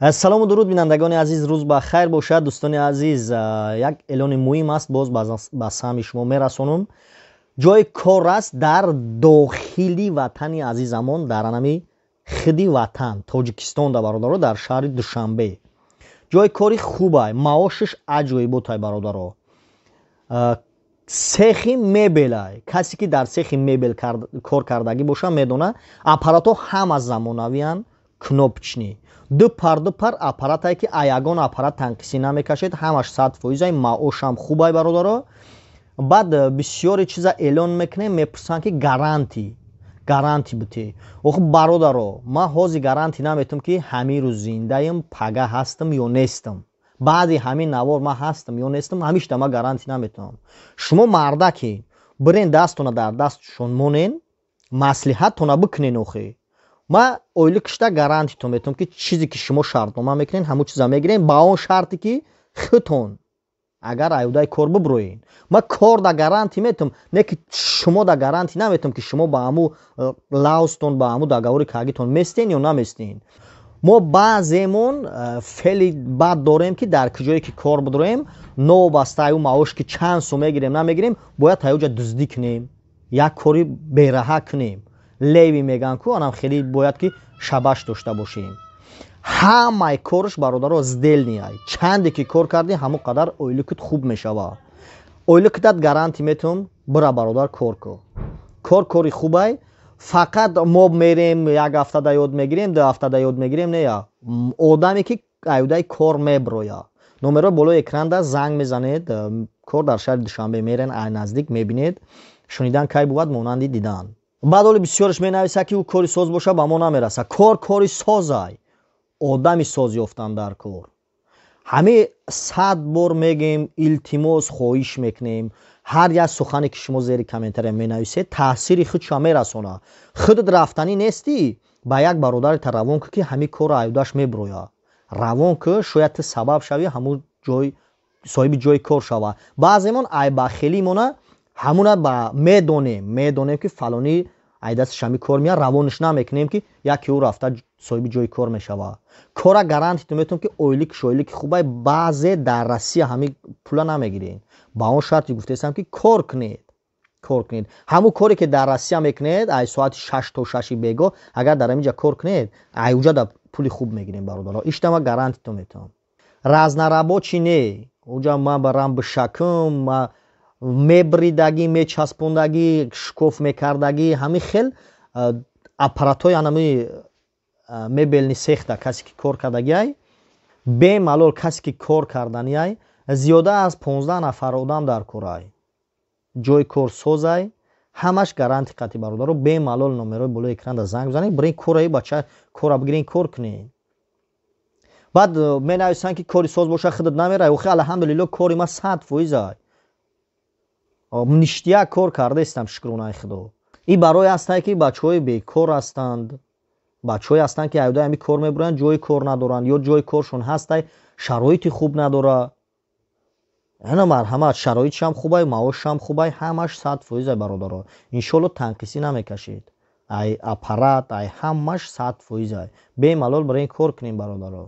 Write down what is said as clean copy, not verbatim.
Салому дуруд, бинандагони азиз, рӯз ба хайр бошад. Дӯстони азиз, як эълони муҳим аст, боз ба самъи шумо мерасонам. Ҷои кор аст дар дохили ватани азизамон, дар анами хиди ватан Тоҷикистон, да бародаро, дар шаҳри Душанбе. Ҷои кори хубай, маошаш аҷоиботай, бародаро. Цехи мебелай. Касе ки дар цехи мебел кор кардагӣ боша, медона, аппаратҳо ҳама замонавиянд, кнопочный, ду пар ду пар аппаратае, ки ягон аппарат танқисӣ намекашед, ҳамаш 100%-ай, маошам хубай, бародаро. Баъд бисёре чиза эълон мекунем, мепурсанд, ки гарантӣ бутӣ. Охи, бародаро, ман ҳозир гарантӣ наметам, ки ҳамин рӯз зиндаем, пага ҳастам ё нестам, баъди ҳамин навор ман ҳастам ё нестам, ҳамишта ман гарантӣ наметавонам. Шумо мардаки, бирен, дастона дар дастшон монен, маслиҳаттона бикунен. Охи, ман ойликишта гарантитон метавонам, ки чизе ки шумо шартнома мекунен, ҳамун чиза мегирем, ба он шарте ки худтон агар аюдаи кор биброен. Ман кор да гарантӣ метавам, не ки шумо да гарантӣ наметавам, ки шумо ба ҳамун лавзтон, ба ҳамун договори кагитон местен ё наместен. Мо баъземон феъли бад дорем, ки дар куҷое ки кор бидорем, новобаста аю маош ки чанд сум мегирем, намегирем, бояд аюҷа дуздӣ кунем, як кори бераҳа кунем, левый мегӯянд ку, анам хеле бояд ки шабаш дошта бошем. Ҳамаи корш, бародаро, сдельный ай. Чанде ки кор кардӣ, ҳамон қадар ойликат хуб мешавад. Ойликатат гарантӣ метавон. Бира, бародар, кор кун. Кор кори хубай. Фақат мо мерем, як ҳафтада ёд мегирем, 2 ҳафтада ёд мегирем, нея. Одаме ки аюдаи кор меброя, номерҳо болои экранда, занг мезанед. Кор дар шаҳри Душанбе, мерен, ай наздик мебинед. Шунидан кай бувад монанди дидан. Баъд оли бисёрш менависад, ки ӯ кори соз боша, ба мо намерасад. Кор кори созай, одами соз ёфтан дар кор. Ҳамин 100 бор мегӯем, илтимос, хоҳиш мекунем. Ҳар як сухане ки шумо зери комментария менависед, таъсири худша мерасонад. Худат рафтанӣ нестӣ, ба як бародарата равон кӯ, ки ҳамин корро аюдаш мебирояд. Равон кӯ, шояд ту сабаб шавӣ, ҳамун ҷой соҳиби ҷои кор шавад. Баъземон айбахелимона ҳамуна ба медонем, ки фалонӣ ай дасташ ҳамин кор меяд, равонаш намекунем, ки яке ӯ рафта соҳиби ҷои кор мешавад. Кора гарантито метавонам, ки ойлик шойлики хубай. Баъзе дар Россия ҳамин пула намегирем. Ба он шарте гуфтаистам, ки кор кунед, кор кунед. Ҳамун коре ки дар Россия мекунед, ай соати 6 то 6 бего, агар дар ҳамин ҷа кор кунед, ай уҷа да пули хуб мегирем, бародаро. Иштама гарантито метавонам. Разнорабочий не, уҷа ман барам бишакум, мебридагӣ, мечаспондагӣ, шкоф мекардагӣ, ҳамин хел аппаратҳои анами мебельный цехта касе ки кор кардагиай, бемалол касе ки кор карданиай. Зиёда аз 15 нафар одам дар корай. Ҷои кор созай, ҳамаш гаранти қатъи, бародаро. Бемалол номерҳои болои экранда занг бизанед, бирен, кораи бача кора бигирен, кор кунед. Баъд менависанд, ки кори соз боша, худат намерай. Охи, алҳамдулилло, кори ма 100%-ай, ништяк кор кардаистам, шукронаи Худо. Ин барое ҳастае, ки бачаҳои бекор ҳастанд, бачаҳое ҳастанд, ки аюдаи ҳами кор мебуранд, ҷои кор надоранд ё ҷои коршон ҳастай, шароити хуб надора. Ана, марҳамат, шароитшам хубай, маошшам хубай, ҳамаш 100%-ай, бародаро. Иншолло, танқисӣ намекашед. Ай аппарат, ай ҳамаш 100%-ай. Бемалол барои ин кор кунем, бародаро.